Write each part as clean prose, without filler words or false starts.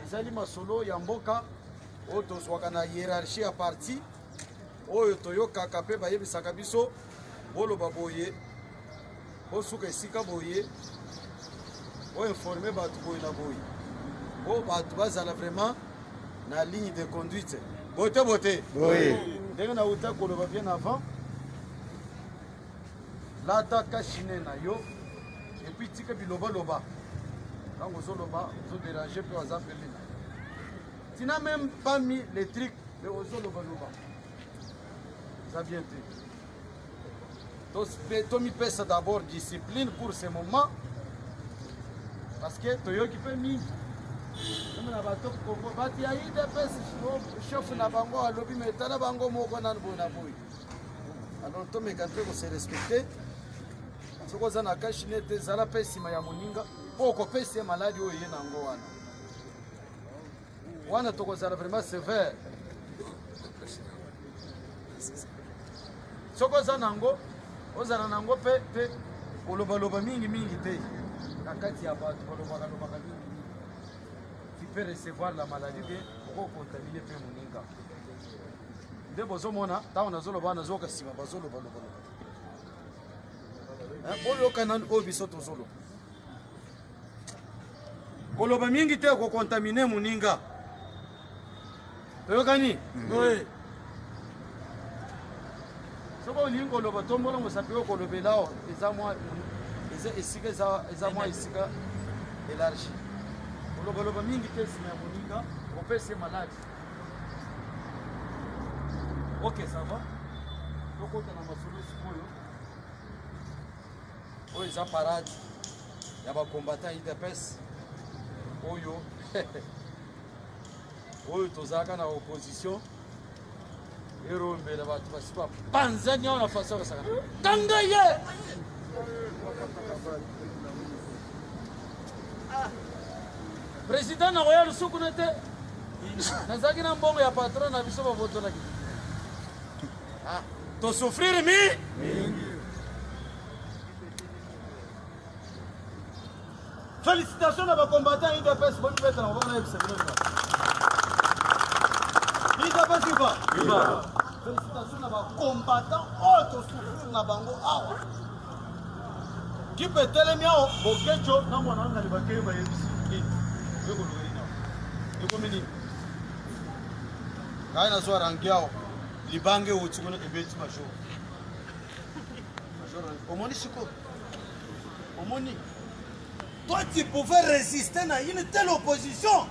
Ezali masolo ya mboka oyo tozwaka na hiérarchie ya parti oyo toyokaka mpe bayebisaka biso boloba boye bosuka esika boye boinforme bato boye na boye po bato bazala vraiment na ligne de conduite bote bote ndenge nauta koloba bien avant lata kashine na yo epuis tika bilobaloba ntango ozoloba ozoderange mpe aza pembeni na tu n'as même pas mis les trucs mais ozolobaloba eza bien te tomipesa d'abord discipline pour ce moment parce que toyoki mpe mingi meme na bato kongo bato ya idps chef na bango alobi me tala bango moko nanu boye na boye alors tomeka mpe kose respecte soki oza na kashine te zala mpe nsima ya moninga mpo okopesa ye maladi oyo ye na yango wana wana tokozala vraiment sévère soki oza na yango ozala na yango mpe te kolobaloba mingimingi te na kati ya bato balobakalobaka mingi mingi tu peux recevoir la maladie te okokontamine mpe moninga nde bozomona ntango nazoloba nazoyoka nsima bazolobalobaloba boyoka nanu oyo biso tozoloba koloba mingi te kokontamine moninga toyokani mm. soki olingi koloba tombola mosapi oyo kolobela awa eza mwa eza esika eza mwa esika elargi kolobaloba mingi te nsima ya moninga opesi ye maladi ok ça va tokota na masolo sikoyo oyo eza parade ya bacombattant idps oyo oyo tozalaka na opposition erombela bato basi bapanzani awa na façon basaka kanga ye ah. président nakoya lisusu kuna te nazalaki na mbongo ya patron na biso babotolaki ah, tosouffrir mi Félicitations na ba combattants UDPS bomibeta na maboko nayebisa bino nini. UDPS viva! Viva! Félicitations na ba combattants oyo tosouffrir na bango awa. Kipe etelemi awa Boketsho na mwana wanga libakeli bayebisi nini? Ekoluka nini awa? Ekomi nini? Ngai nazwa rangi awa libange euti kuna ebeti major. Major omoni sikoyo omoni toi tu pouvais résister na une telle opposition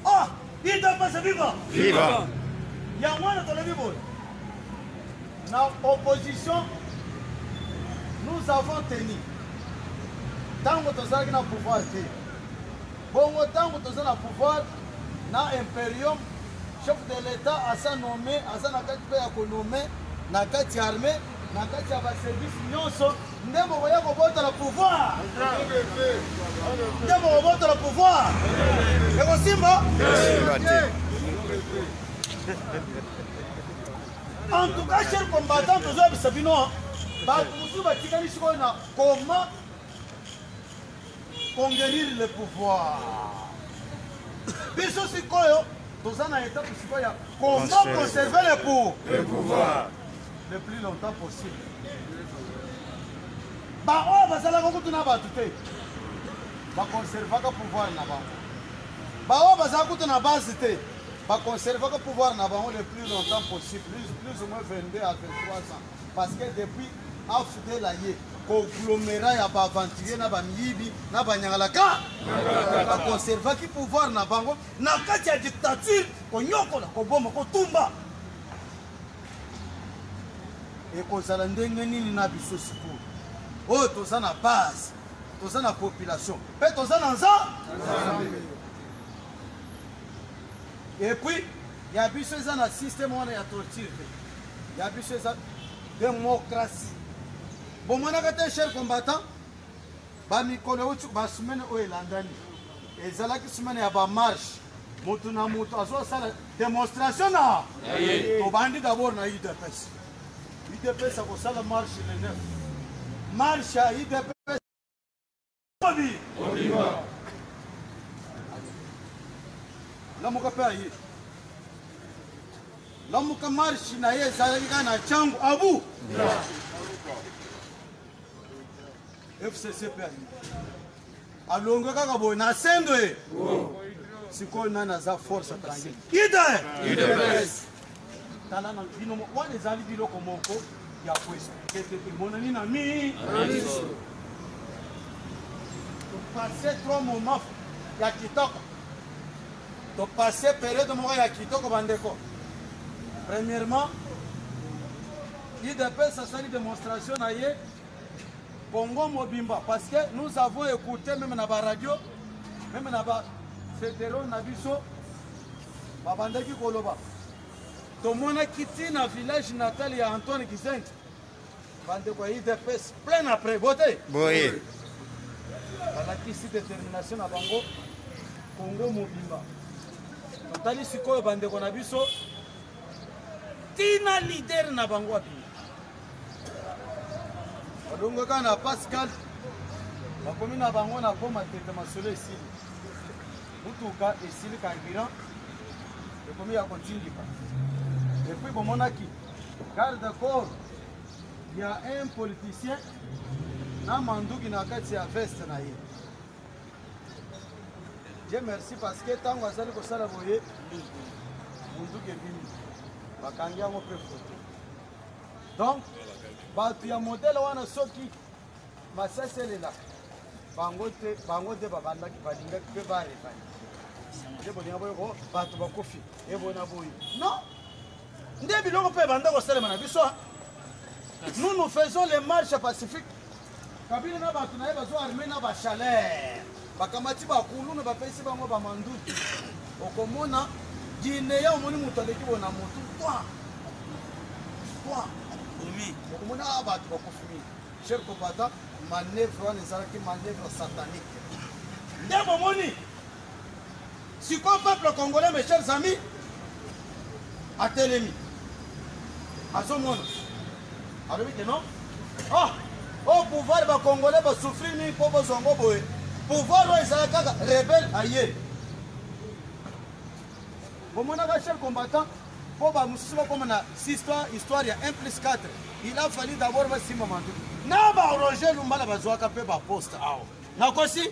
ah idapasa viva viva yango wana tolobi boye na opposition nous avons tenu ntango tozalaki na pouvoir te bongo ntango toza na pouvoir na imperium chef de l'état aza nommé aza na kati mpe ya konome na kati ya armée na kati ya baservice nyonso nde bokoya kobotola pouvoir nde bokobotola pouvoir ekosimba en tout cas cher combattant tozoyebisa bino bato mosusu batikali sikoyo na comment conquérir le pouvoir biso sikoyo toza na étape sikoyo ya comment conserver le pour le pouvoir le plus longtemps possible baoyo bazalaka kutu na bato te baconservaka pouvoir na bango baoyo bazalaka kutu na base te baconservaka pouvoir na bango le plus longtemps possible plus, plus ou moins 22 à 23 ans parce que depuis afudela ye conglomérat ya baaventurier na bamiyibi na banyangalaka baconservaki pouvoir na bango na kati ya dictature konyokola koboma kotumba ekozala ndenge nini na biso sikoyo oyo toza na base toza na population mpe toza na nzambe epuis ya biso eza na systeme wana ya torture te ya biso eza démocratie bomonaka te cher combattant bamikolo euti basemaine oyo elandani ezalaki semaine ya bamarche moto na moto azosala démonstration na tobandi d'abord na udps udps akosala marche le 9 marche ya udps. Lamuka mpe aye. Lamuka marche na ye ezalaki kaka na Tshangu abu. FCC mpe aye. Alongwe kaka boye na sendwe. Sikoyo nani aza force tranquille? UDPS. Tala na bino wana ezali biloko moko ya koexplike te, emonani na mi topasse trois moments ya kitoko, topasse periode moko ya kitoko bandeko. Premièrement, UDPS asali démonstration na ye Congo mobimba, parce que nous avons écouté même na ba radio, même na ba fédéraux na biso babandaki koloba. Tomonaki ti na village natal ya Antoine Gizenga, bandeko ya UDPS plein après bote boye balakisi détermination na bango Congo mobimba. Totali sikoyo bandeko na biso tina leader na bango abimi balongwaka na Pascal, bakomi na bango na Goma tete, masolo esili, mutuka esili carburant, ekomi ya kotindika. Et puis bomonaki garde corps ya un politicien na manduki na kati ya veste na ye. Dieu merci, parce que ntango azali kosala boye, munduki ebimi, bakangi yango mpe foto. Donc bato ya modele wana, soki masasi elelaka bango te, bango te babandaki balingaki mpe barevani nde bolinga boyoko bato bakufi ebona boye. Non, nde biloko mpe ebanda kosalema na biso. Nous, nous faisons les marches pacifiques. Kabila na bato na ye bazo arme na bachaleur, bakamati bakuluna, bapesi bango bamanduki. Okomona Guinea, omoni moto aleki bona motu toi toi, okomona ah, bato bakufi mingi. Cher combattant, manœuvre wana ezalaki manœuvre satanique. Nde bomoni sikoyo peuple congolais, mes chers amis, atelemi, azomona, alobi ke non, ah, au pouvoir bacongolais basouffrir mingi mpo bozwa yango boye. Pouvoir oyo ezala kaka rebelle aye. Bomonaka, cher combattant, mpo bamosusu bakoma na histoire, histoire ya 1 plus 4, il a fallu d'abord basimba manduki na ba Roger Lumbala, bazwaka mpe baposte awa. Nakosi?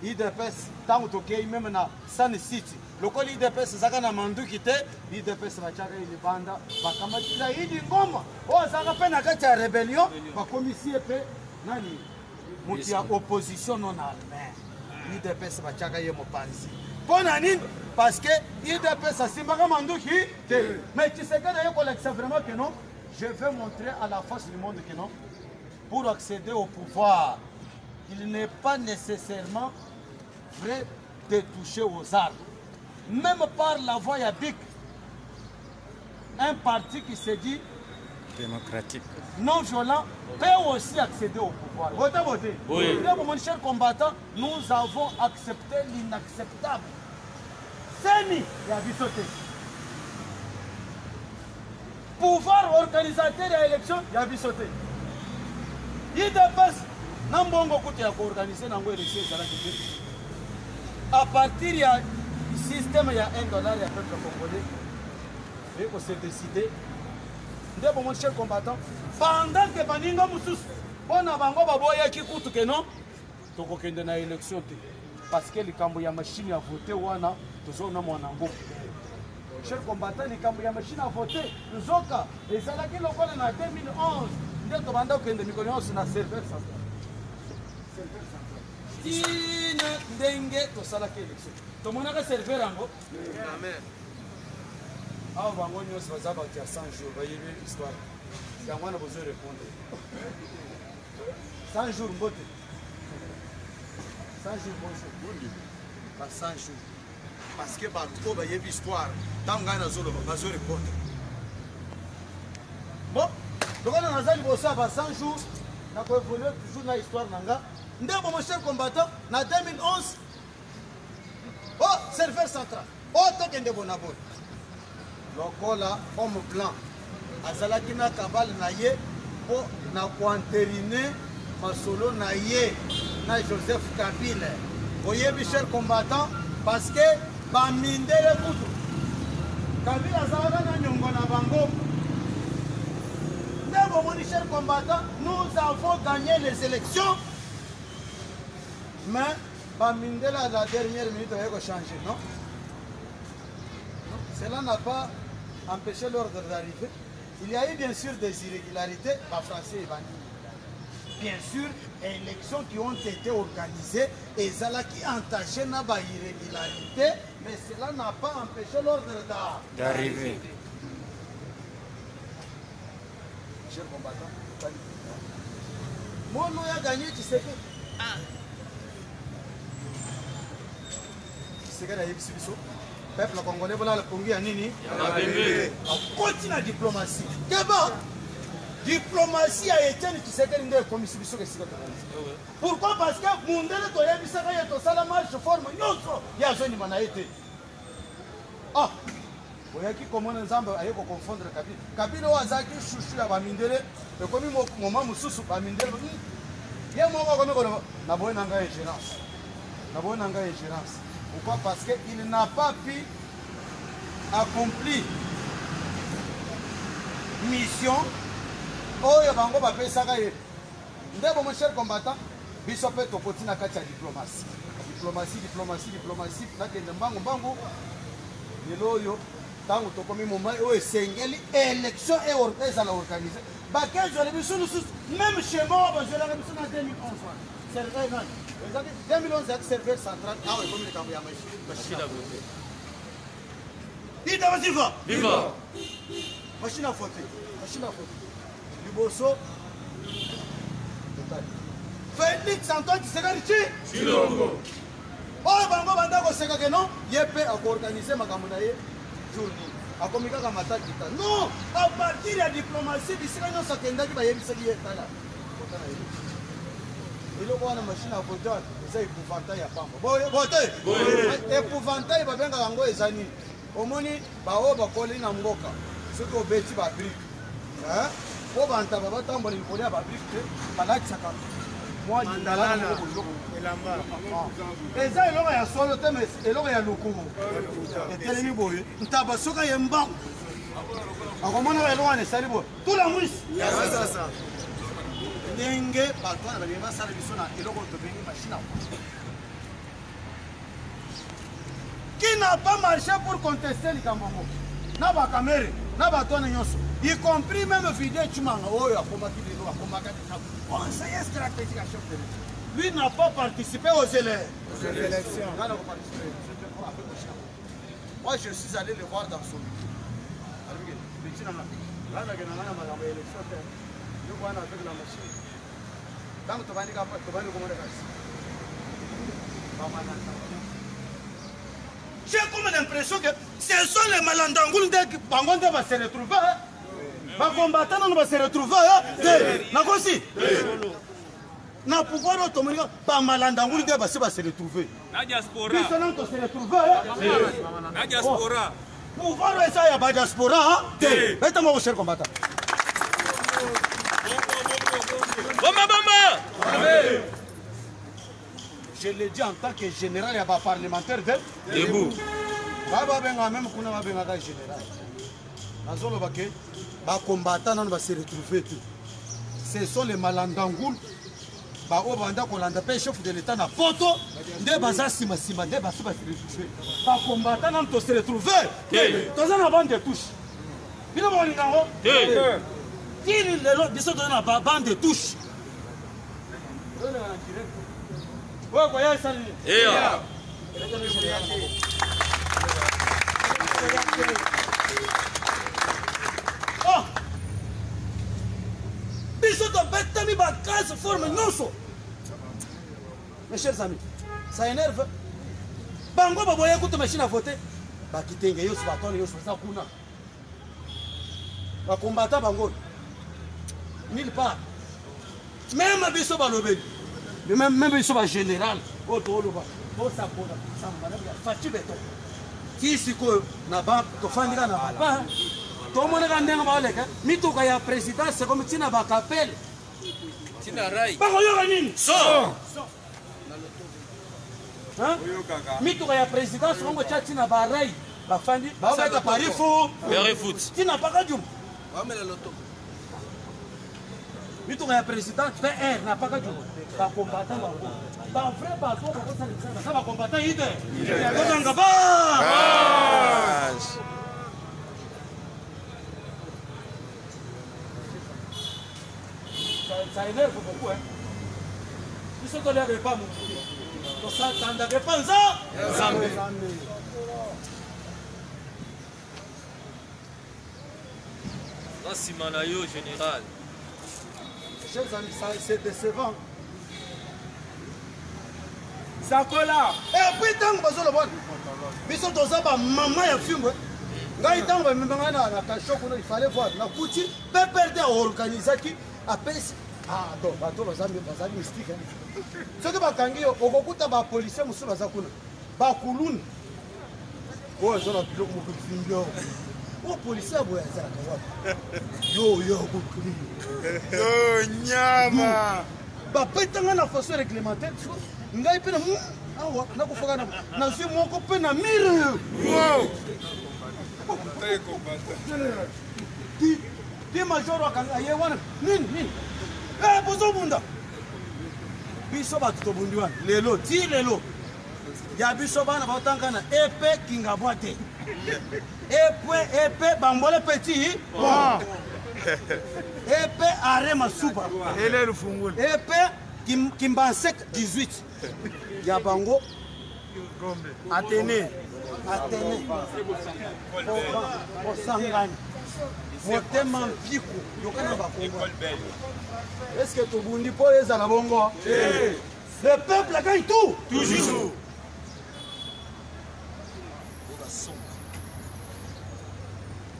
UDPS, ntango tokei meme na Sun City, lokola UDPS ezalaka na manduki te, UDPS batiaka ye libanda. Bakamati Zaidi Ngoma oyo azalaka mpe na kati ya rébellion, bakomisi ye mpe nani, moto ya opposition non armé. UDPS batiaka ye mopanzi. Mpo na nini? Parce que UDPS asimbaka manduki te. Mais Tshisekedi aye kolakisa vraiment que non, je vais montrer à la face du monde que non, pour accéder au pouvoir, il n'est pas nécessairement vrai de toucher aux armes. Même par la voie ya BIC, un parti qui se dit démocratique, non violent, peut aussi accéder au pouvoir. Votez, votez. Oui. Mon cher combattant, nous avons accepté l'inacceptable. CENI ya biso te. Pouvoir organisateur ya élection ya biso te. UDPS na mbongo kutu ya koorganize nango élection ezalaki te. À partir ya système ya 1 dollar ya peuple congolais oye kose décider. Nde bomoni, cher combattant, pendant que baninga mosusu mpo na bango baboyaki kutu ke non, tokokende na élection te, parce que likambo ya machine ya vote wana tozona mwana yango. Cher combattant, likambo ya machine à voter nzoka ezalaki lokola na 2011 nde tobanda kokende mikolo nyonso na serveur central, serveur central, tina ndenge tosalaki élection, tomonaka serveur yango awa. Bango nyonso baza bato ya 100 jours, bayebi histoire yango wana. Bozo répondre 100 jours mbote, 100 jours bonjour, ba 100 jours, parce que bato oyo bayebi histoire ntango ngai nazoloba bazo répondre. Bon, lokola naza liboso ya ba 100 jours, nakoévolue toujours na histoire na nga. Nde bo, mon cher combattant, na 2011, oh, serveur central oyo tokende bona boye, lokola homme blanc azalaki na kabale na ye mpo na koentériner masolo na ye na Joseph Kabila. Oyebi, cher combattant, parce que Bamindele kutu Kabila azalaka na nyongo na bango. Nde bomoni, cher combattant, nous avons gagné les élections, mais bamindele à la dernière minute baye kochanger. Non, cela n'a pas empêché l'ordre d'arriver. Il y a eu bien sûr des irrégularités, bafrançais ebandi bien sûr. Élections qui ont été organisées ezalaki entaché na bairrégularité, mais cela n'a pas empêché l'ordre d'arriver. Cher combattant, mono ya gagné Tshisekedi. Tshisekedi ayebisi biso, peuple congolais, bolala pongi ya nini? Akoti na diplomatie. Keba, diplomatie ya Etienne Tshisekedi nde ekomisi biso esika tokomi. Pourquoi? Parce que mundele toyebisaka ye, tosala marche, forme nyonso, ye azondima na ye te. Ah, oyaki komona Nzambe aye koconfondre Kabila. Kabila oyo azalaki chouchou ya bamindele, ekomi moma mosusu bamindele ye moko akomi koloba: "Naboyi na ngai ingérence, naboyi na ngai ingérence." Pourquoi? Parce que il n'a pas pu accomplir mission oyo bango bapesaka ye. Nde bomo, cher combattant, biso mpe tokoti na kati ya diplomatie, diplomatie, diplomatie, diplomatie. Nakende mbangu mbangu. Lelo oyo, ntango tokomi moma oyo esengeli élection ezala organisé, bakezwela biso lisusu même schéma oyo bazwelaka biso na 2011 wana. Serveur nani ezaki 2011? Ezaki serveur central. Awa ekomi likambo ya machine à voter. Idama viva! Viva! Machine à voter, machine à voter. Liboso Félix Antoine Tshisekedi Tshilombo. Oyo bango banda koseka ke non, ye mpe akoorganize makambo na ye jour nini, akomi kaka matakita. Non, à partir ya diplomatie, bisika nyonso akendaki, bayebisaki ye: "Tala, kota na ye eloko wana, machine à voter eza épouvantail ya pamba." Bote épouvantail babengaka yango eza nini? Omoni baoyo bakoli na mboka, soki obeti babrique mpo bantaba batambola likolo ya babrique te, balatisaka mwa mandalala, elamba. Eza eloko ya solo te, mais eloko ya lokumu etelemi boye. Ntaba soki aye mbangu, akomonaka eloko wana esali boye, tula mwisi. Ndenge bato wana balingi basala biso na eloko tobengi machine à voter, qui n'a pas marché pour contester likambo yango na bakamere na bato wana nyonso, y compris même Vidiye Tshimanga oyo akomaki lelo, akomaka déjà conseiller stratégique ya chef de l'État, lui n'a pas participé aux élections. Nga na koparticiper. Moi, je suis allé le voir dans son bureau. Alobi: "Petit na nga, nga nakenda nga na makambo ya élection te, yoko wana avec la machine." Ntango tobandi, tobandi komona kasi bamalanda. J'ai comme l'impression que ce sont les malandangulu nde bango nde base retrouve, bacombattant nano base retrouve te. Nakosi na pouvoir oyo tomonika bamalandangulu nde basi base retrouve. Na diaspora. Biso nano tose retrouve. Na diaspora. Pouvoir oyo eza ya badiaspora te. Beta moko, cher combattant. Bomba, bomba! Je le dis en tant que général ya baparlementaire de debout. Bababengaka même kuna, babengaka général. Nazoloba ke bacombattant nano base retrouve te. Ce sont les malandangulu baoyo banda kolanda mpe chef de l'État na poto nde baza nsima nde basi base retrouve. Bacombattant nano tose retrouve. Toza na bande de touche. Bino bokolinga yango tini lelo, biso toza na bande de touche oyo koya esali nini? Eya. Oh! Biso tobetami bacase, forme nyonso. Mes chers amis, ça énerve. Bango baboya kuta machine à voter. Bakitenge nyonso, batone nyonso baza kuna, bakombata bango nulle part. Même biso balobeli, même biso bagénéral oyo tooloba, tosakola samba ya Fatshi Béton. Ti sikoyo na ba tofandi kaka na papa, tomonaka ndenge baoleka mituka ya présidence ekomi ntina bakapele. Tina rai. Bakoyoka nini? So. Hein? Mituka ya présidence bongo tya ntina barai bafandi babeta paris fou Paris foot. ntina mpaka juma mituka ya président pr na mpaka juma bakombata bango bavrai bato bakosala misala baza bakombata ide tozanga ba Ça énerve beaucoup, hein. Biso toliaka epa motu te, tosatandaka epa Nzambe. Na nsima na yo général. Chers amis, ça, c'est décevant. Sakola. Et puis ntango bazoloba biso toza bamama ya fimbo ngai ntango bamema ngai na kasho kuna il fallait voir nakuti pprd aorganisaki apesi ah donc bato baza mystique soki bakangi yo okokuta bapolisier mosusu baza kuna bakuluna oyo aza na biloko moko efimbi awa oyo policier ya boye azalaka wapi yo yo yo nyama bapetanga na façon réglementaire ngai mpe na awa nakofaka nazwi moko mpe na mire ti major akanga ye wana nini nini eh, bozobunda biso bato tobundi wana lelo ti lelo ya biso bana baotanga na epe kingabwa te epe epe bambole petit epe are masuba epe kimbansek 18 ya bango Atene Atene osangani motema mpiku yoka na bakongo est ce que tobundi mpo ezala bongo le peuple gagne tout toujours.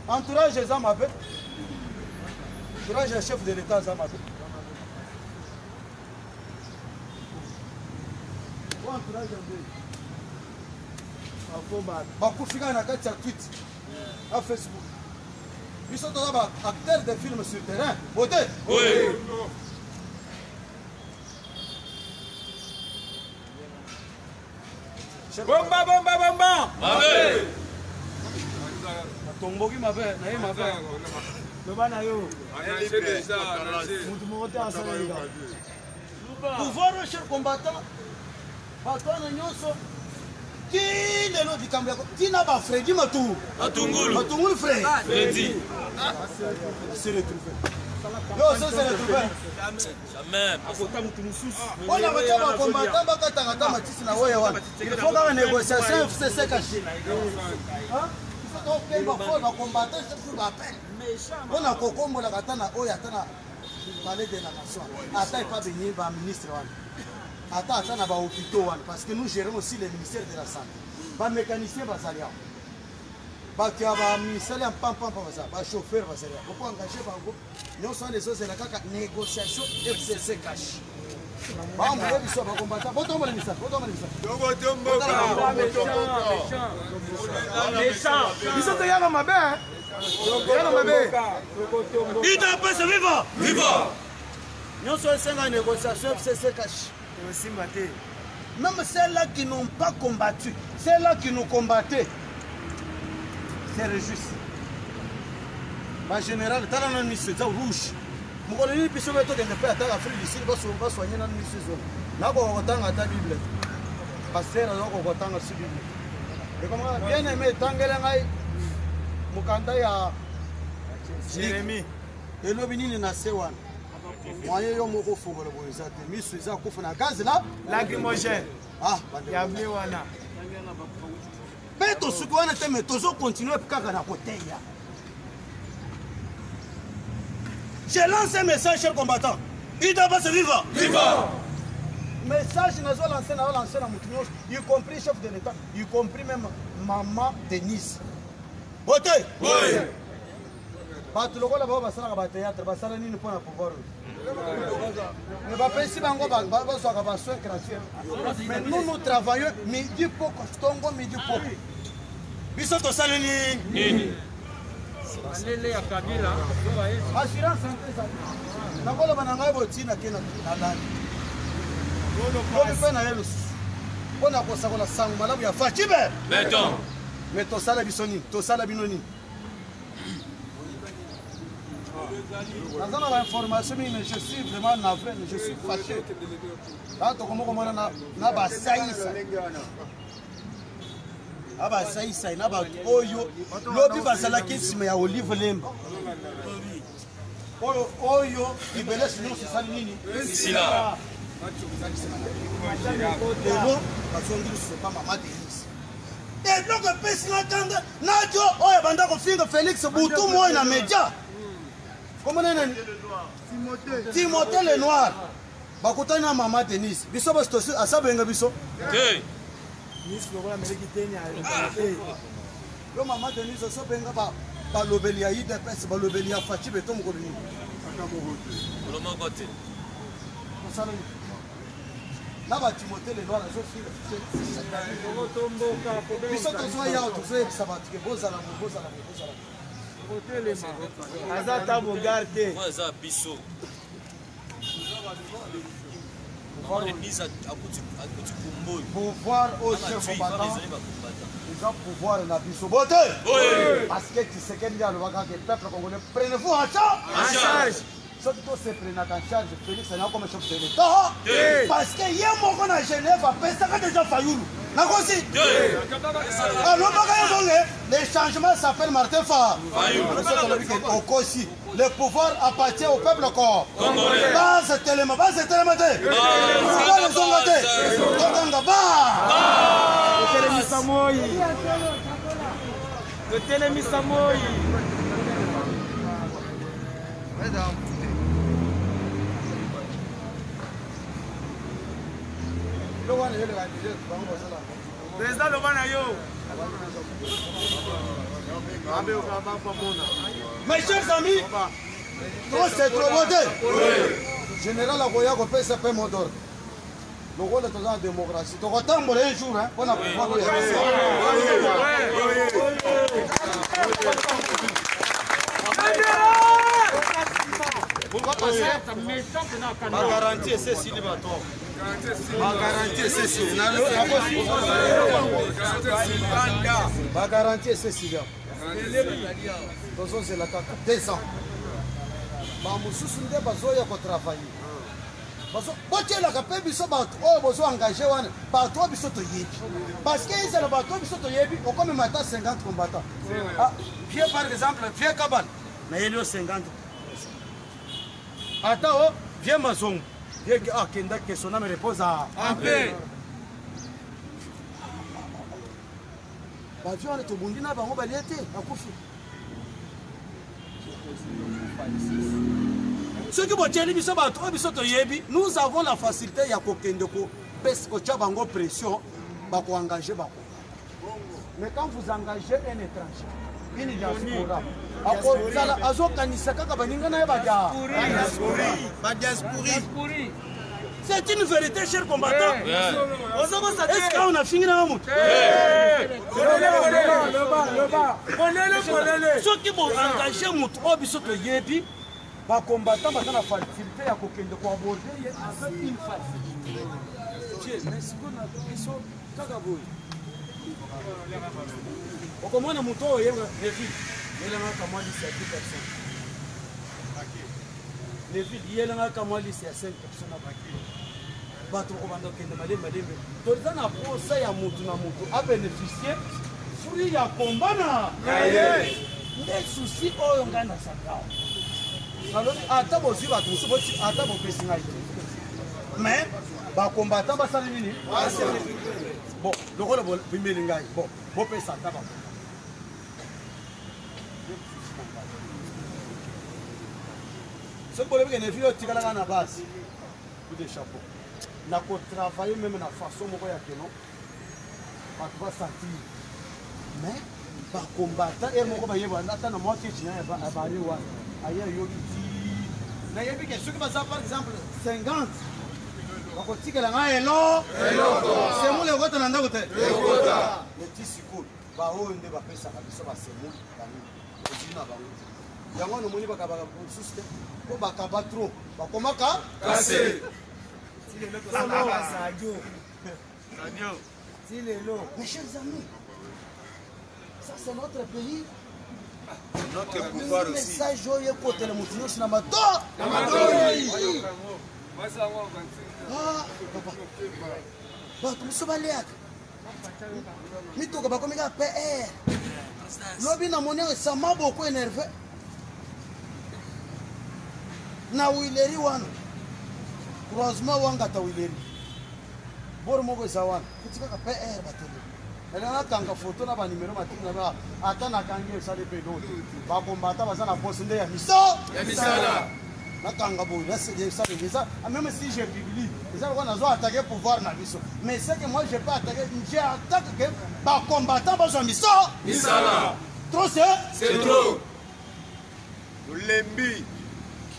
Entourage eza mabe, entourage ya chef de l'état eza mabe. Entourage ya mbeli bakufi kaka na kati ya tweet na Facebook. Biso toza ba acteur de film sur terrain bote. Oui. Bomba bomba bomba. Mabe. Natomboki mabe na ye mabe. Loba na yo. Mutu moko te asala likambo. Pouvoir cher combattant bato wana nyonso ti lelo likambo ya ntina ba Fredi Matu Matungulu. Matungulu Fredi. Fredi. Se retrouver. Yo se retrouver. Jamais. Mpona kotya bakombata bakataka ata matisi na oyo wana il faut kaka négociation FCC caché tokemba fo bakombata chaque jour baappel mpona kokombolaka ata na oyo ata na palais de la nation ata epa benye baministre wana ata ata na bahôpitaux wana parce que nous gérons aussi le ministère de la santé bamécanicien bazali awa bato ya bamisala ya mpampampa bazala bachauffeur bazali awa boko engage bango nyonso wana ezozela kaka négociation FCC cash bamboye biso bakombata botombola misala botombola misala Biso toyaka mabe. Toyaka mabe. UDPS viva Viva. Nyonso esenga négociation FCC cash. Ekosimba te. Même celles-là qui n'ont pas combattu, celles-là qui nous combattaient, se réjouissent. Ba général, tala na miso eza rouge. Mokolo nini biso mpe tokende mpe ata Afrique du Sud basoigne nanu miso ezonga. Nakoka kotanga ata Bible te. Pasteur azokoka kotanga si Bible. Ekomaka bien aimé etangela ngai mokanda ya Jérémie. Elobi nini na se wana? Moyen yo moko ofongola boye eza te. Miso eza kufa na gaz la lacrymogène. Ah, bandeko. Ya bleu wana. Mpe tosuki wana te, me tozokontinue kaka na koteya. Je lance un message, chers combattants. UDPS viva! Viva! Message nazo lancer na lancer na mutu nyonso, y compris chef de l'État, y compris même maman Denise. Bote! Oui! Bato lokola bao basalaka ba théâtre, basala nini mpo na pouvoir oyo? Mais bapesi bango bazwaka ba soins gratuits. Mais nous, nous travaillons midi poko, tongo midi poko. Biso tosali nini? Nini? Assurance santé ezali. Nakoloba na ngai botina ke na lali. Lobi mpe na ye lisusu. Mpo na kosakola sango malamu ya Fatshi be. Beton. Mais tosala biso nini? Tosala bino nini? Naza na bainformation mingi, mais je suis vraiment navré, mais je suis fâché. Kaka tokomi komona na basaisa na basaisai na bato oyo lobi bazalaki nsima ya Olive Lemba, oyo oyo ibelesi nyonso esali nini? Sila. Lelo bazongi lisusu epa mama Denise. Eloko epesi nga kanda, nadio oyo abanda kofinga Félix butu moi na media, komona nani, Timothée le Noir, bakutani na mama Denise. Biso basi tosi asabenga biso te. Yo mama Denise, osobenga balobeli ya UDPS, balobeli ya Fatshi Beton mokolo nini? Mokolo moko te. Kosala nini na batimote lelo wana azofinga biso? Tozwa yawa, tozoyebisa bato ke bozala bo, bozala bo, bozala bo. Aza ta bogar te. Oyo eza biso. Mama Denise akuti akuti kumboyo. Pouvoir au chef combattant eza pouvoir na biso bote, parce que Tshisekedi nde alobaka ke peuple congolais, prenez-vous en charge. Soki toseprenaka en charge, Félix anya comme chef de l'État, parce que ye moko na Genève apesaka déjà Fayulu. Nakosi, alobaka ye bonge, le changement s'appelle Martin Fa. Tolobi ke okosi, le pouvoir appartient au peuple corps. Base telema, base telema te, pouvoir ezonga te, tokanga ba. Totelemisa moi, totelemisa moi. Biloko wana eyeleka direct, bango bazala. Président, loba na yo. Mes chers amis, trop c'est trop. Beauté général akoya kopesa mpe mot d'ordre. Lokola toza na démocratie, tokotambola un jour mpona pouvoir oyo ya biso. Bagarantie ese esili, bato, bagarantie ese esili, bagarantie ese esili. Tozozela kaka 2 ans, bamosusu nde bazoya kotravaille. Botielaka mpe biso bato oyo bozo engage wana, bato oyo biso toyebi, parce que ezala bato oyo biso toyebi, okomema ata 50 combattant. Ah, vieux, par exemple vieux Kabal, nayeli yo 50, ata o vieux Mazongo, vieux akenda, que son âme repose en paix. Bavieux wana tobundi na bango, balie te, bakufi. Soki botieli biso bato oyo biso toyebi, nous avons la facilité ya kokende kotia bango pression, bakoengage bango. Mais quand vous engagez un étranger, une diaspora, akozala azokanisa kaka baninga na ye badiaspori. C'est une vérité, cher combattant. Est-ce qu'on a fini na moto? Soki boengage moto oyo biso toyebi, bacombattant baza na facilité ya kokende koaborde ye avec une facilité. Mais sikoyo na biso kaka boye, okomona moto oyo oyeba Neville yelangaka mwa liste ya 10 personnes, Neville yelangaka mwa liste ya 5 personnes na bato bakobanda kokende malembe malembe. Toza na posa ya motu na motu abénéficie fruit ya kombana nde susi oyo ngai nazali awa. Nalobi ata bozwi bato mosusu boti, ata bopesi ngai te, mais bacombattant basali nini? Bon, lokola bimeli ngai, bon, bopesa ata bango. Soki bolobi ke Neville otikalaka na base, coup de chapeau, nakotravaille même na façon moko ya keno bato basentir. Mais bacombattant ere moko bayeba ata na mwa keci na ya bare wana aye ayoki ti nayebi ke soki baza par exemple 50, bakotikela ngai elo semule ekota na ndako te. Leti sikoyo baoyo nde bapesaka biso basemule, banini, ozwi na bango te. Yango wana omoni bakabaka mosusu te, mpo bakaba trop, bakomaka kase. Ti lelo. Mes chers amis, ça c'est notre pays. Notre pouvoir aussi. Message oyo ekotela moto nyonso na mato. Na matoi. Ah, papa. Bato mosusu baliaka mituka bakomi kaka PR. Lobi namoni ça m'a beaucoup énervé. Na Wileri wana. Croisement wangata Wileri. Boro moko eza wana. Kuti kaka PR batele. Ela nakanga foto na banimero matiki na ba ata nakangi esali mpe eloko te. Bakombata baza na poste nde ya miso. Ya misala. Nakanga boye esali eza même si je publie eza lokola nazo attaquer pouvoir na biso. Mais ce que moi je peux attaquer, j'ai attaque que bacombattant bazwa miso. Misala. Trop c'est? C'est trop. Tolembi.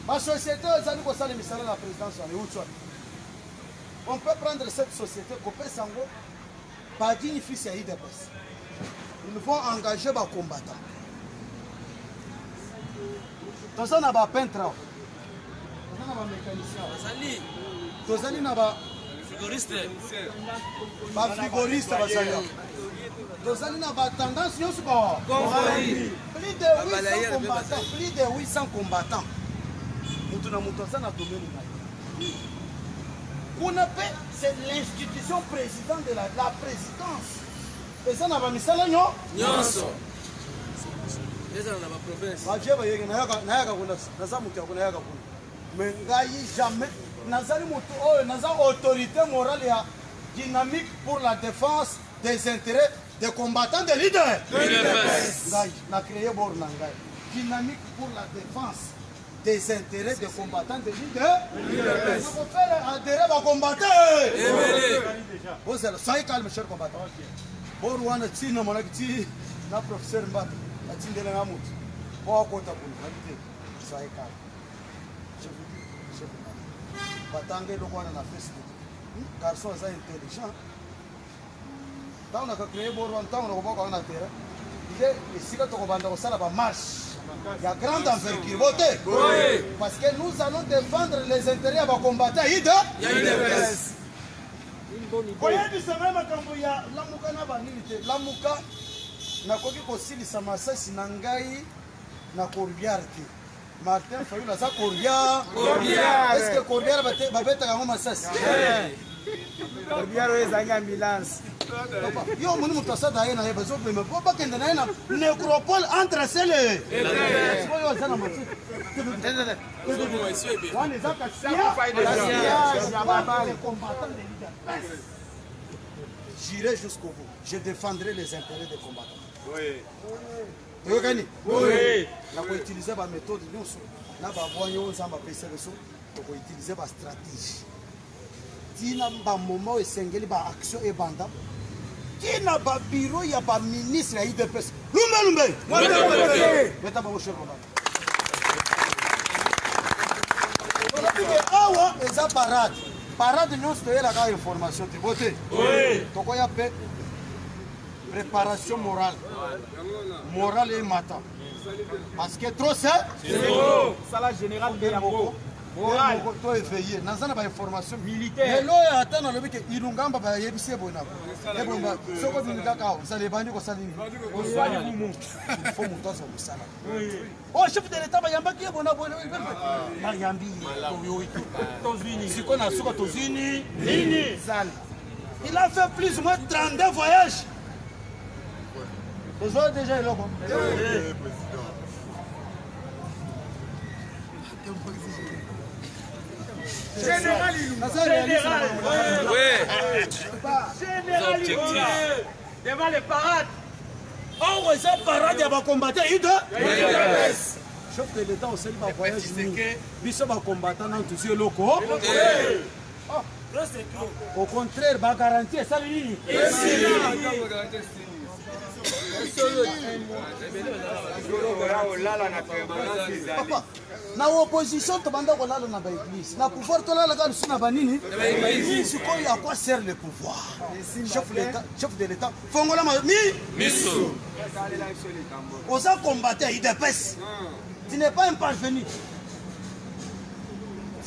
Basociété oyo ezali kosala misala na présidence wana euti wapi? On peut prendre cette société kopesa yango badigne fils ya UDPS. Ils vont engager bacombattant. Toza na bapeintre awa, toza na bamécanicien awa, Azali. tozali na ba Frigoriste. bafrigoriste bazali awa, tozali na batendance nyonso ba Convoyeur. plus de 800 Balayeur mpe combattants, plus de 800 combattants. Moto na moto aza na domaine na ye. Kuna mpe c'est l'institution président de la présidence eza na bamisala nyo Nyonso. Ezala na baprovince. Bavie bayeke nayaka kuna, naza moto ya kuna, nayaka kuna, mais ngai jamais nazali moto oyo naza autorité morale ya dynamique pour la défense des intérêts des combattants de leaders. UDPS. Ngai na créé bord na ngai dynamique pour la défense des intérêts des combattants de leaders. Nakofere adhérer bacombattant. Ebele. Bozala, soyez calme, cher combattant. Bor wana ti namonaki ti na professeur Mbata atindelanga motu po akota kuna, nabi te, soyez calme. Je vous dis, cher combattant, batanga eloko wana na Facebook. Garçon aza intelligent. Ntango nakacreye bor wana, ntango nakobwaka wana na terrain nde esika tokobanda kosala bamarche ya grande envergure bo te, Oui. parce que nous allons défendre les intérêts ya bacombattant ide Ya UDPS. Koyebisa ngai makambo ya lamuka na banini te. Lamuka nakoki kosilisa masasi na ngai na corbillard te. Martin Fayulu aza corbillard. Corbillard. Est ce que corbillard babetaka yango masasi? Corbillard oyo ezangi ambulance. Papa, yo omoni moto asada ye na ye, bazobema po bakende na ye na nécropole entre sele. Sikoyo aza na masasi wana eza Gaspillage ya babale. J'irai jusqu'au bout. Je défendrai les intérêts des combattants. Oui. Toyokani? Oui. Nakoutilize baméthode nyonso na babwani oyo Nzambe apesa biso, tokoutilize bastratégie ntina bamoma oyo esengeli baaction ebanda ntina babiro ya baministre ya UDPS. Lumbe lumbe, beta bango, cher combattant. Tolobi ke awa eza parade. Parade nyonso toyelaka information te, bo te. Tokoya mpe préparation morale, morale emata, parce que trop c'est Sala général nde yango. Moral. To éveillé, naza na bainformation Militaire. Lelo oyo ata nalobi ke Ilungamba bayebisi ye boye na ebonga, soki obimi kaka awa ozala ebandi kosala nini? Oswali bumu. Il faut moto azwa mosala. Oyo chef de l'état bayambaki ye bona boye, bayambi ye. Tozwi nini? Sikoyo na suka tozwi nini? Nini? Sala. Il a fait plus ou moins 32 voyages. Tozwa déjà eloko. Général Ilunga. Naza réaliste na bango. Oui. Général Objectif. Ilunga. Devant les parades. Awa eza parade ya bacombattant ide. UDPS. Chef de l'état osali bavoyage mingi, biso bacombattant nanu tozwi eloko. Au contraire, bagarantie esali nini? Olala na permanence ezali. Papa, na opposition tobanda kolala na baeglise, na pouvoir tolalaka lisusu na banini. Sikoyo à quoi sert le pouvoir? Chef de l'état, chef de l'état, fongola mi Miso. Salela biso likambo. Oza combattant ya UDPS, tu n'es pas un parvenu,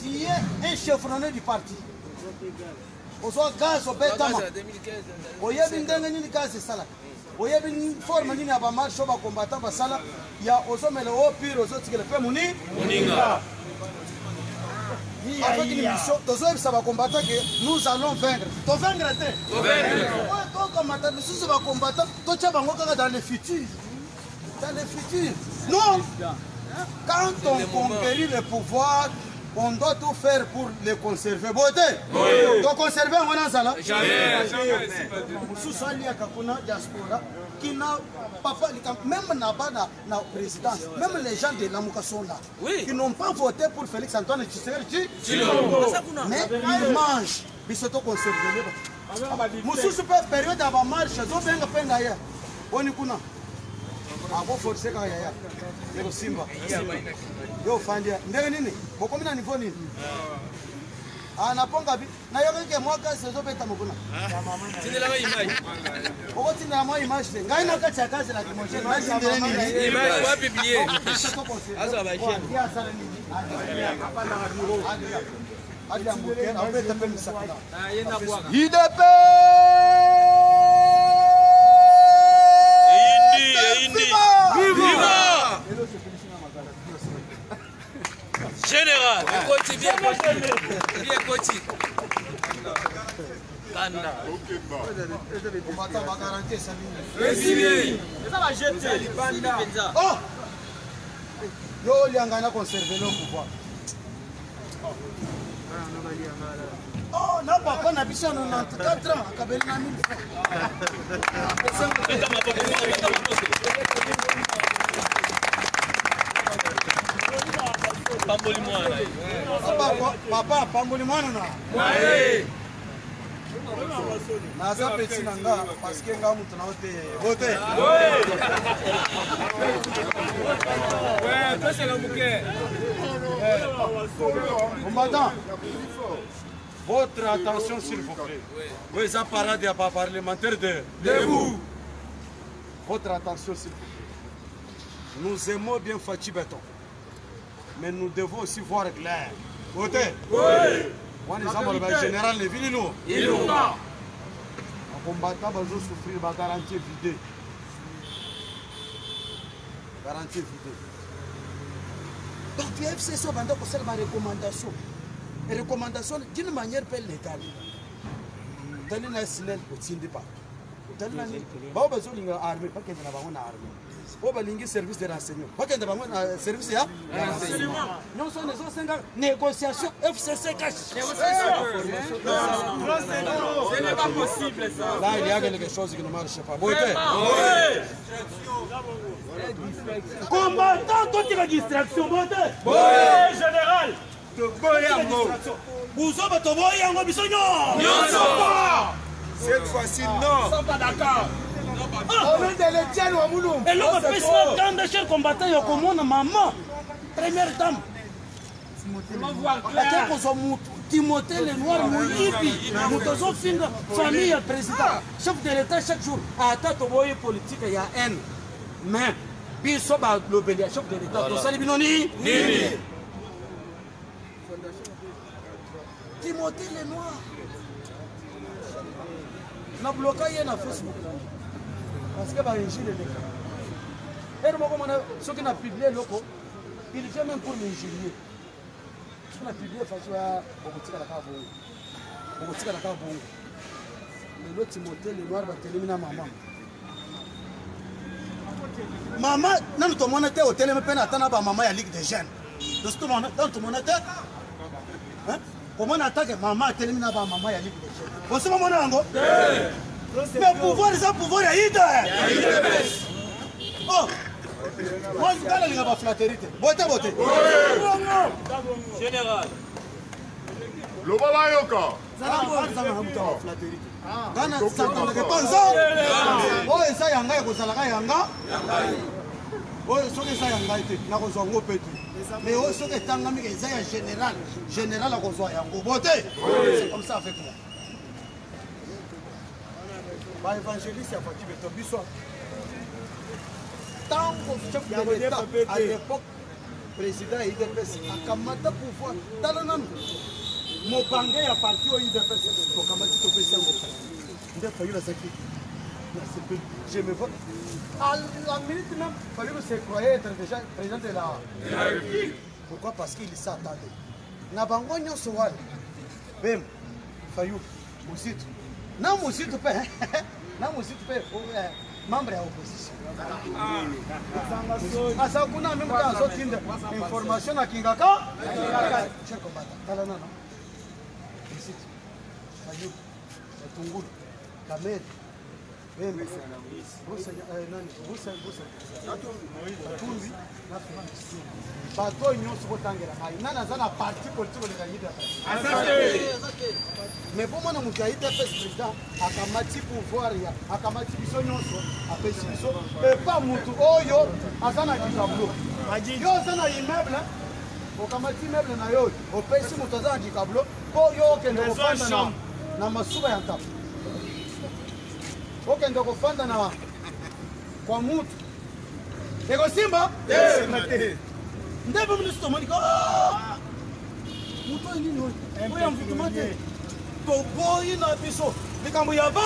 tu es un chevronné du parti. Ozwa gaz obetama. Oyebi ndenge nini gaz esalaka. Oyebi forme nini ya bamarche oyo bacombattant basala ya ozomela o pire ozotikela mpe moni Moninga. Avec une mission, tozoyebisa bacombattant ke nous allons vaincre. Tovaincre te. Oyo tokamata lisusu bacombattant, totya bango kaka dans le futur. Dans le futur. Non. Quand on conquérit le pouvoir, on doit tout faire pour le conserver. Beauté. Oui. Donc conserver on a ça là. Jamais. Mosusu aliaka kuna diaspora qui n'a papa même na-bas na présidence, même les gens de Lamuka sont là. Oui. Qui n'ont pas voté pour Félix Antoine Tshisekedi. Tshilombo. Mais ils mangent. Biso to conserver. Mosusu pe période ya ba marche azobenga pe na ye. Boni kuna. Akoforce kaka yaya. Ekosimba. Yo ofandi ndenge nini? Bokomi na niveau nini? Ah, naponga bi nayokaki ke mwa kasi ezobetama kuna. Tindelaka image. Okotindela mwa image te. Ngai na kati ya kasi na kimogene natindele nini? Image wa publier. Azwa ba chaîne. Ye asala nini? Alia moke, abeta mpe misaka na. Ah, ye na bwaka. IDP! Indi, indi. Viva! Viva! Général. Ekoti bien koti. Bien koti. Kanda. Combattant ba garantie esali nini? Résilié. Oh! Yo olia ngai na conserve le pouvoir. Oh, na papa na biso ya 94 ans akabeli na 1000 francs. Beta maboko, beta maboko. Pamboli mwana ye. Papa, papa apamboli mwana na. Naza petit na nga parce que nga mutu na yo te. Bote. Ouais, tosela moke. Combattant, votre attention s'il vous plaît. Oui, ça parade ya ba parlementaire de Debout. Votre attention s'il vous plaît. Nous aimons bien Fatshi Béton, mais nous devons aussi voir clair. Côté. Oui. Wana eza baloba ya général Neville Ilunga. Ilunga. Bacombattant bazo souffrir, ba garantie vide. Garantie vide. Donc ya FCC banda kosala ba recommandation. Recommandation d'une manière pe légale. Otali na SNEL otindi bato. Otali na nini? Bao bazolinga armée, bakende na bango na armée. Oyo balingi service de renseignement, bakende bango na service ya renseignement. Nyonso wana ezosenga négociation FCC cash. Ce n'est pas possible ça. Là, il y a quelque chose qui ne marche pas. Bote. Combattant, totika distraction, bote. Général. Distraction. Buzoba toboyi yango biso nyonso. Cette fois-ci, non. Sont pas d'accord. Eloko epesi na kanda, cher combattant, ya komona mama première dame ake kozwa mutu Timothée Lenoir moyibi, moto azofinga famille ya président chef de l'État chaque jour. Ata toboyi politique ya haine, mais biso balobeli ya chef de l'État tosali bino nini? Timothée Lenoir na bloka ye na Facebook parce que bainjile eleka ere moko mona soki na publie eloko, il vient même pour m'injurier. Soki na publie façon ya bokotikala kaka bongo, bokotikala kaka bongo. Lelo Timothée Lenoir batelemi na mama mama nanu tomona te otelemi mpe na ata na bamama ya Ligue des jeunes. Tosi tomona nanu tomona te. Hein? Komona atake mama atelemi na bamama ya Ligue des jeunes, osi bomona yango? Mais pouvoir eza pouvoir ya ide. Oh, moi ngai nalinga baflatterie te. Bote bote. Général. Loba bayoka. Ngai nasakandaka epa Nzambe. Oyo eza ya ngai ekozalaka ya nga. Oyo soki eza ya ngai te, nakozwa yango mpe te. Mais oyo soki etangami eza ya général, général akozwa yango. Bote, c'est comme ça avec moi. Baévangéliste ya Fatshi Béton, biso ntango chef de l'État à l'époque, président ya UDPS, akamata pouvoir, tala nanu. Mobange ya parti oyo UDPS tokamati topesi yango nde Fayulu azalaki nasepeli. Je me vois à la minute même, Fayulu se croyait être déjà président de la République. Pourquoi? Parce qu'il s'attendait na bango nyonso wana, Bemba, Fayulu, Muzito na Muzito mpe na Muzito mpe membre ya opposition aza kuna, meme temps azotinda information na Kingaka. Cher combattant, tala nano Muzito, Fayulu, Matungulu, Kamerhe, Bemba, nani, Katumbi na Felix, bato oyo nyonso botangela ngai nani aza na parti politique oleka UDPS? Mais bomona moto ya UDPS président akamati pouvoir ya akamati biso nyonso, apesi biso epa motu oyo aza na dikablo. Yo oza na immeuble, okamati immeuble na yo, opesi moto aza na dikablo mpo yo okende kofanda na masuba ya ntaba, okende kofanda na kwa mutu, ekosimba nde mpe nyonso tomoni moto oyo nini oyo oyo ya mvutuma te. Toboyi na biso likambo ya ba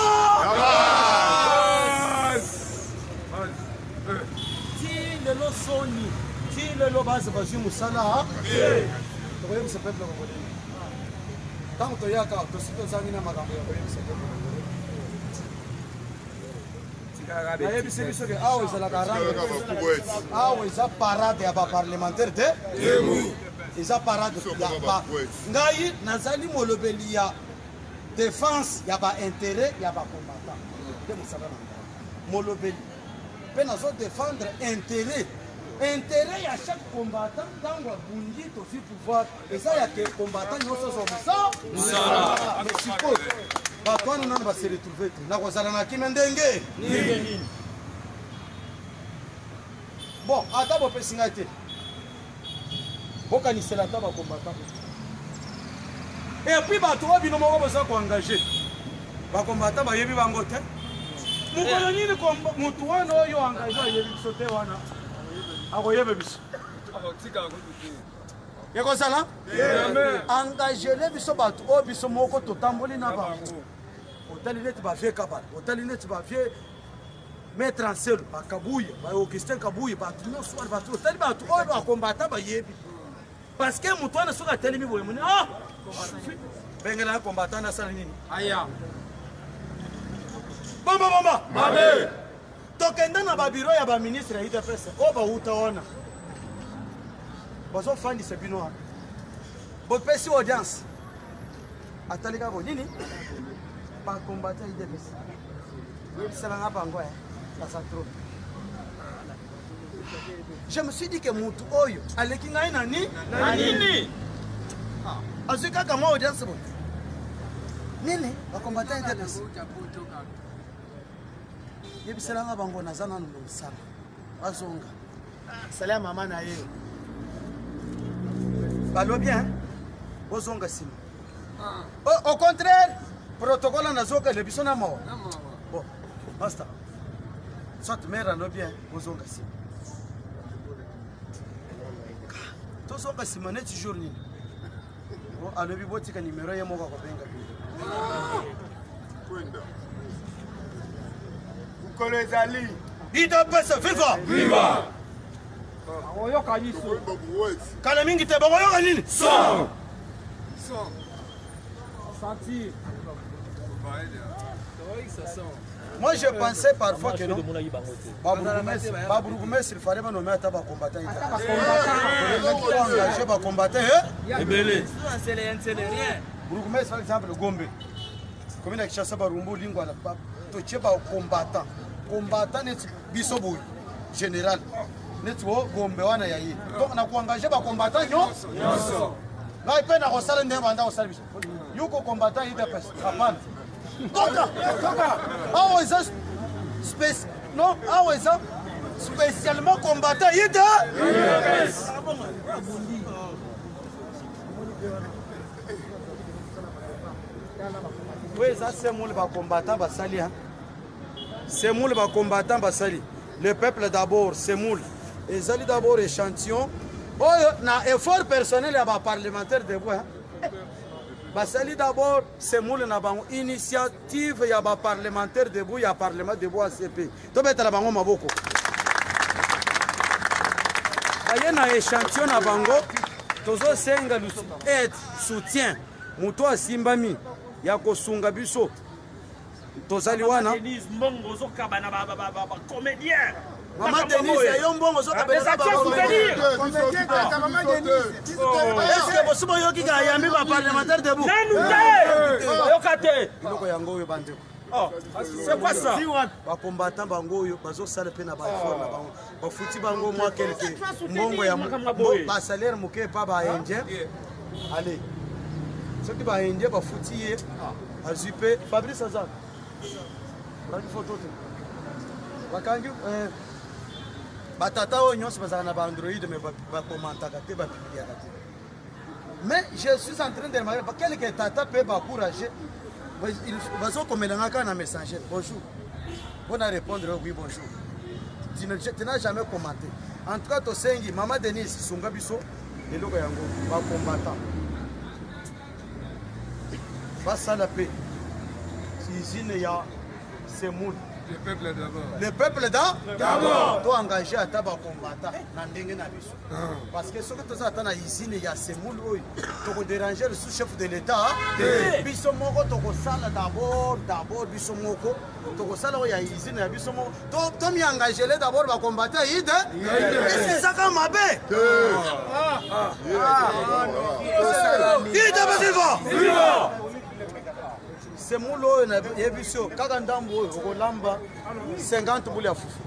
ti lelo, soni ti lelo base bazwi mosala. Tokoyebisa peuple congolais ntango toyaka, tosi tozangi na makambo ya koyebisa peuple congolais. Nayebisi biso ke awa ezalaka rang, awa eza parade ya baparlementaire te, eza parade ya ba. Ngai nazali molobeli ya défense ya baintérêt ya bacombattant nde mosala na ngai, molobeli mpe nazodéfendre intérêt ya chaque combattant. Ntango abundi, tozwi pouvoir, eza ya ke combattant nyonso azwa mosala. Mais sikoyo bato wana nano base retrouve te, nakozala na kimia ndenge nini? Bon, ata bopesi ngai te, bokanisela ata bacombattant. Et puis bato oyo bino moko boza koengage bacombattant, bayebi bango te. Mokolo nini motu wana oyo engage ayebi biso te, wana akoyeba biso? Ekozala engagele biso bato oyo biso moko totamboli na bango. Otali neti bavieux Kabala, otali neti bavieux maître Anselo, bakabuya, ba Augustin Kabuya, bato nyonso wana, bato otali, bato oyo bacombattant bayebi, parce que moto wana soki atelemi boye, moni, ah, bengela combattant nasala nini? Aya. Bomba bomba mabe. Tokenda na babiro ya baministre ya UDPS oyo bauta wana, bazofandisa bino wana, bopesi audience, atali kaka nini, bacombattant UDPS, oyebisalanga bango baza trop. Je me suis dit que mutu oyo aleki ngai na ni na nini? Azwi kaka mwa audience boye, nini, bacombattant UDPS, yebiselanga bango naza nanu na mosala, bazonga. Sala mama na ye. Balobi bozonga nsima. Au contraire, protocole nazokende biso na mawa. Bon, master soit maire alobi bozonga nsima, tozonga nsima neti jour nini? Alobi botika nimero, ye moko akobenga bino. Mokolo ezali. UDPS viva! Viva! Oyoka biso. Kala mingi te, bakoyoka nini? Son. Sentir. Moi, je pensais parfois que non. Babourgmestre, il fallait pas nommer ata bacombattant. Engagé bacombattant. Ebele. Bourgmestre, par exemple, Gombe. Commune ya Kinshasa, Barumbu, Lingwala, totie bacombattant. Combattant neti biso boye. Général. Neti o Gombe wana ya ye. Donc na koengage bacombattant nyonso. Ngai mpe nakosala ndenge banda kosala biso. Yuko combattant UDPS. Hapana. Toka, toka. Awa eza spéc non, awa eza spécialement combattant UDPS. Oyo eza semoule bacombattant basali, semoule bacombattant basali. Le peuple d'abord, semoule ezali d'abord échantillon oyo na effort personnel ya baparlementaire debout. Basali d'abord semoule na bango, initiative ya ba parlementaire debout ya parlement debout ACP. Tobetela bango maboko. Baye na échantillon na bango, tozosenga aide, soutien, moto asimbami ya kosunga biso. Tozali wana. Denise mbongo ozokaba na ba comédien. Maman Denise, yo mbongo ozokabela na ba comédien. Est-ce que bosi boyoki ka yambi ba parlementaire debout? Nanu te. Yoka te. Biloko yango oyo bandeko. Oh, c'est quoi ça? Ba combattant bango oyo bazosala mpe na ba effort na bango. Bafuti bango mwa quelque mbongo ya ba salaire moke pa ba indien. Allez. Soki ba indien bafuti ye azwi mpe Fabrice aza. Bakangi photo te. Bakangi batata oyo nyonso bazalaka na ba Android mais bakomantaka te, bapubliaka te. Mais je suis en train de remarquer quelques tata mpe bacourage bazokomela nga kaka na messenger bonjour. Mpo na répondre oui bonjour. Tu n'as jamais commenté. En tout cas tosengi Mama Denise sunga biso eloko yango ba combattant basala mpe usine ya semoule. Le peuple d'abord. Le peuple d'abord. To engagé ata ba combattant na ndenge na biso. Parce que soki toza ata na usine ya semoule oyo toko déranger le sous-chef de l'État. Biso moko tokosala d'abord, d'abord biso moko tokosala oyo ya usine ya biso moko. To to mi engager le d'abord ba combattant ide. Est-ce que ça ka mabe? Ide ba viva. Semoule oyo na yebi so kaka ndambo oyo okolamba 50 boule ya fufu.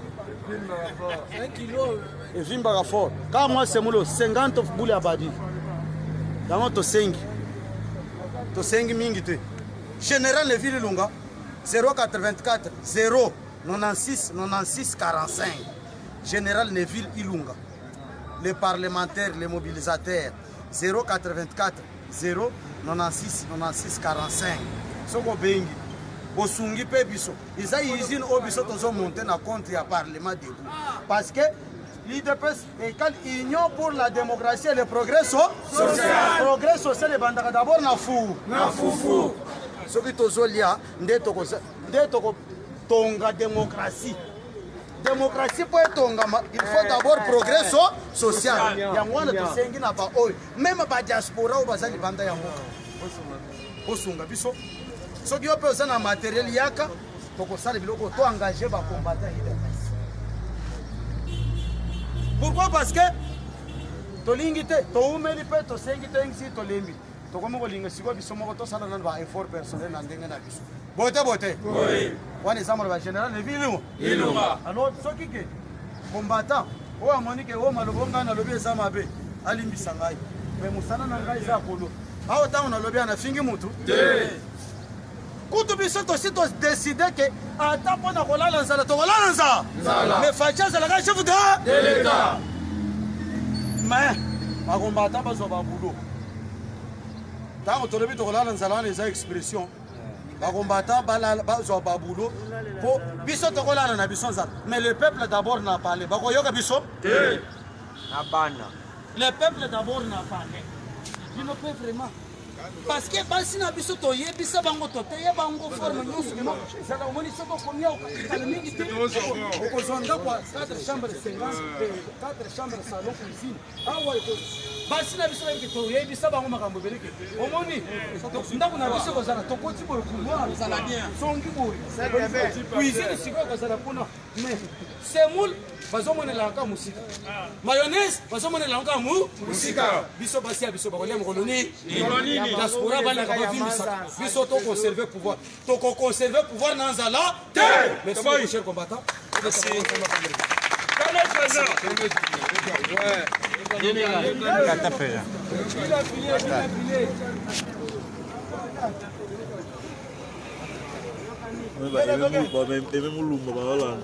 Evimbaka fort. Kaka mwa semoule oyo 50 boule ya badi. Yango tosengi. Tosengi mingi te. Général Neville Ilunga 084 0 96 96 45. Général Neville Ilunga. Les parlementaires, les mobilisateurs 084 0 96 96 45. Soko bengi bosungi pe biso. Eza usine oyo biso tozo monter na compte ya parlement debout. Parce que l'UDPS égale Union pour la démocratie et le progrès social. Progrès social ebandaka d'abord na fu. Na fufu. Soki tozolia nde toko nde toko tonga démocratie. Démocratie po etongama, il faut d'abord progrès social. Yango wana tosengi na ba oyo, même ba diaspora oyo baza libanda ya mboka. Bosunga biso. Soki yo pe oza na matériel yaka, tokosala biloko to engager ba combattants UDPS. Pourquoi? Parce que tolingi te, toumeli pe, tosengi te, ngisi tolembi. Tokomi kolinga sikoyo biso moko tosala nanu ba effort personnel na ndenge na biso. Bote bote. Oui. Wana eza maloba général Neville Ilunga. Alors soki ke combattant oyo amoni ke oyo maloba ngai nalobi eza mabe, alimbisa ngai. Mais mosala na ngai eza kolo. Awa ntango nalobi ana fingi mutu? Te. Kutu biso tosi to décider ke ata mpo na kolala nzala tokolala nzala. Mais Fatshi azalaka chef de l'État. Mais bakombata bazwa ba boulot. Ntango tolobi tokolala nzala wana eza expression. Bakombata bazwa ba boulot po biso tokolala na biso nzala. Mais le peuple d'abord n'a parlé. Bakoyoka biso? Te. Na bana. Le peuple d'abord n'a parlé. Bino pe vraiment. Parce que basi na biso toyebisa bango toteye bango forme nyonso kino ezala omoni soki okomi awa okakitana mingi te okozwa ndako ya 4 chambre 50 4 chambre salon cuisine awa basi na biso bayebike toyebisa bango makambo ebele ke omoni ndako na biso ekozala tokoti boye couloir songi boye cuisine sikoyo ekozala kuna mais semoule bazomonela kaka mosika mayonnaise bazomonela kaka mosika biso basi ya biso bakolia mokolo nini diaspora balaka bavimbisaka biso toconserve pouvoir tokoconserve pouvoir na nzala te. Merci beaucoup, cher combattant. Merci. Aimé Mulumba, ba Hollande.